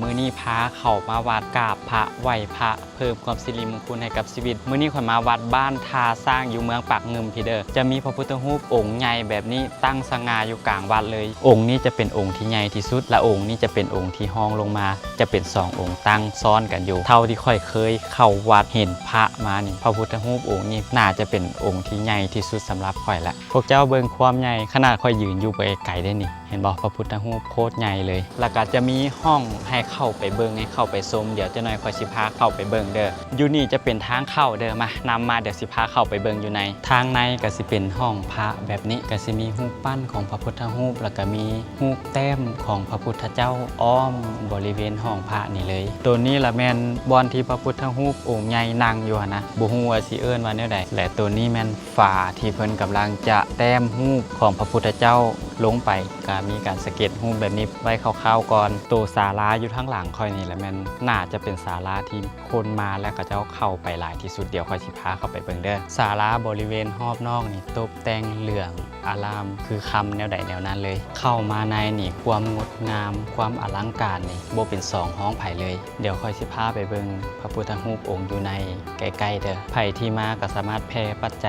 ມື້ນີ້ພາເຂົ້າມາວັດ ກາບພະ ໄຫວ້ພະ ເພີ່ມຄວາມສິລິມົງຄຸນໃຫ້ກັບຊີວິດ. ມື້ນີ້ຂ້ອຍມາວັດບ້ານທ່າຊ້າງ ຢູ່ເມືອງປາກງື່ມພີ້ເດີ. ຈະມີພະພຸດທະຮູບອົງໃຫຍ່ແບບນີ້ຕັ້ງສະຫງ່າຢູ່ກາງວັດເລີຍ. ອົງນີ້ຈະເປັນອົງທີ່ໃຫຍ່ທີ່ສຸດ ແລະ ອົງນີ້ຈະເປັນອົງທີ່ຮອງລົງມາ. ຈະເປັນສອງອົງຕັ້ງຊ້ອນກັນຢູ່. ເທົ່າທີ່ຂ້ອຍເຄີຍເຂົ້າວັດເຫັນພະມານີ້ ພະພຸດທະຮູບອົງນີ້ໜ້າຈະເປັນອົງທີ່ໃຫຍ່ທີ່ສຸດສຳລັບຂ້ອຍລະ. ພວກເຈົ້າເບິ່ງຄວາມໃຫຍ່ ຂະໜາດຂ້ອຍຢືນຢູ່ໄກໆເດ້ນີ້. ເຫັນບໍ່? ພະພຸດທະຮູບໂຄດໃຫຍ່ເລີຍ. ແລ້ວກໍຈະມີຫ້ອງໃຫ້ເຂົ້າໄປເບິ່ງ ໃຫ້ເຂົ້າໄປຊົມ. ດຽວຈັກໜ້ອຍຂ້ອຍຊິພາເຂົ້າໄປເບິ່ງເດີ. ຢູ່ນີ້ຈະເປັນທາງເຂົ້າເດີ. ມາ ນຳມາ ດຽວຊິພາເຂົ້າໄປເບິ່ງຢູ່ໃນ. ທາງໃນກໍຊິເປັນຫ້ອງພະແບບນີ້. ກໍຊິມີຮູບປັ້ນຂອງພະພຸດທະຮູບ ແລ້ວກໍມີຮູບແຕ້ມຂອງພະພຸດທະເຈົ້າອ້ອມບໍລິເວນຫ້ອງພະນີ້ເລີຍ. ໂຕນີ້ລະແມ່ນບ່ອນທີ່ພະພຸດທະຮູບອົງໃຫຍ່ນັ່ງຢູ່ຫັ້ນນະ. ບໍ່ຮູ້ວ່າຊິເອີ້ນວ່າແນວໃດ. ແລະ ໂຕນີ້ແມ່ນ ຝາທີ່ເພິ່ນກຳລັງຈະແຕ້ມຮູບຂອງພະພຸດທະເຈົ້າລົງໄປ. ກະມີການສະເກັດຮູບແບບນີ້ໄວ້ຄ່າວໆກ່ອນ. ໂຕສາລາຢູ່ທາງຫຼັງຂ້ອຍນີ້ລະແມ່ນໜ້າຈະເປັນສາລາທີ່ຄົນມາ ແລະ ເຂົາເຈົ້າເຂົ້າໄປຫຼາຍທີ່ສຸດ. ດຽວຂ້ອຍຊິພາເຂົ້າໄປເບິ່ງເດີ. ສາລາບໍລິເວນຮອບນອກນີ້ຕົບແຕ່ງເຫຼືອງອາລາມຄືຄຳແນວໃດແນວນັ້ນເລີຍ. ເຂົ້າມາໃນນີ້ ຄວາມງົດງາມ ຄວາມອະລັງການນີ້ບໍ່ເປັນສອງຮອງໃຜເລີຍ. ດຽວຂ້ອຍຊິພາໄປເບິ່ງພະພຸດທະຮູບອົງຢູ່ໃນໃກ້ໆເດີ. ໃຜທີ່ມາກໍສາມາດແຜ່ປັດໄຈ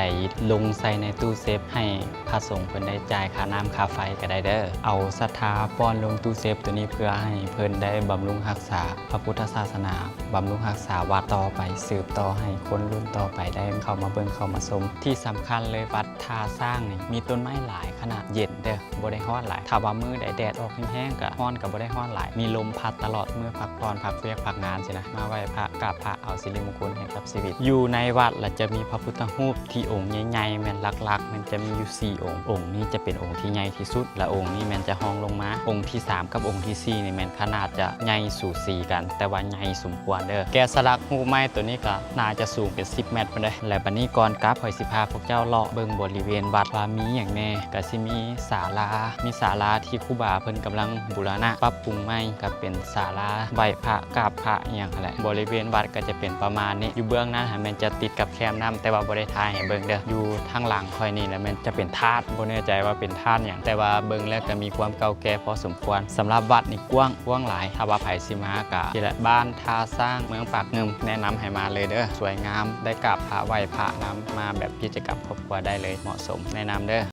ລົງໃສ່ໃນຕູ້ເຊຟ ໃຫ້ພະສົງເພິ່ນໄດ້ຈ່າຍຄ່ານ້ຳຄ່າໄຟກໍໄດ້ເດີ. ເອົາສັດທາປ້ອນລົງຕູ້ເຊຟໂຕນີ້ ເພື່ອໃຫ້ເພິ່ນໄດ້ບຳລຸງຮັກສາພະພຸດທະສາສະໜາ, ບຳລຸງຮັກສາວັດຕໍ່ໄປ, ສືບຕໍ່ໃຫ້ຄົນລຸ້ນຕໍ່ໄປໄດ້ເຂົ້າມາເບິ່ງເຂົ້າມາຊົມ. ທີ່ສຳຄັນເລີຍ ວັດທ່າຊ້າງນີ້ມີຕົ້ນໄມ້ຫຼາຍຂະໜາດ, ເຢັນເດີ. ບໍ່ໄດ້ຮ້ອນຫຼາຍ. ຖ້າວ່າມື້ໃດແດດອອກແຮງໆ ກະຮ້ອນກະບໍ່ໄດ້ຮ້ອນຫຼາຍ, ມີລົມພັດຕະຫຼອດ. ມື້ພັກຜ່ອນ ພັກວຽກ ພັກງານຊີ້ນະ ມາໄຫວ້ພະ ກາບພະ ເອົາສິລິມຸງຄຸນໃຫ້ກັບຊີວິດ. ຢູ່ໃນວັດລະຈະມີພະພຸດທະຮູບທີ່ອົງໃຫຍ່ໆ ແມ່ນຫຼັກໆ ແມ່ນຈະມີຢູ່ສີ່ອົງ. ອົງນີ້ຈະເປັນອົງທີ່ໃຫຍ່ທີ່ສຸດ ແລະ ອົງນີ້ແມ່ນຈະຮອງລົງມາ. ອົງທີສາມກັບອົງທີສີ່ນີ້ແມ່ນຂະໜາດຈະໃຫຍ່ສູສີກັນ, ແຕ່ວ່າໃຫຍ່ສົມຄວນເດີ. ແກະສະຫຼັກຮູບໄມ້ໂຕນີ້ກະໜ້າຈະສູງເປັນສິບແມັດພຸ້ນເດ້. ແລະ ບັດນີ້ກ່ອນກັບ ຂ້ອຍຊິພາພວກເຈົ້າເລາະເບິ່ງບໍລິເວນວັດວ່າມີຫຍັງແດ່. ກະຊິມີສາລາ ມີສາລາທີ່ຄູບາເພິ່ນກຳລັງບູລະນະປັບປຸງໃໝ່ ກໍເປັນສາລາໄຫວ້ພະ ກາບພະ ອີ່ຫຍັງຫັ້ນແຫຼະ. ບໍລິເວນວັດກໍຈະເປັນປະມານນີ້. ຢູ່ເບື້ອງນັ້ນຫັ້ນແມ່ນຈະຕິດກັບແຄມນ້ຳ, ແຕ່ວ່າບໍ່ໄດ້ຖ່າຍໃຫ້ເບິ່ງເດີ. ຢູ່ທາງຫຼັງຂ້ອຍນີ້ລະແມ່ນຈະເປັນທາດ, ບໍ່ແນ່ໃຈວ່າເປັນທາດຫຍັງ, ແຕ່ວ່າເບິ່ງແລ້ວກໍມີຄວາມເກົ່າແກ່ພໍສົມຄວນ. ສຳລັບວັດນີ້ກວ້າງ, ກວ້າງຫຼາຍ. ຖ້າວ່າໃຜຊິມາກໍທີ່ແຫຼະ ບ້ານທ່າຊ້າງ ເມືອງປາກງື່ມ, ແນະນຳໃຫ້ມາເລີຍເດີ. ສວຍງາມ, ໄດ້ກາບພະໄຫວ້ພະນຳ, ມາແບບກິດຈະກຳ ຄົວໄດ້ເລີຍ ເໝາະສົມ ແນະນຳເດີ.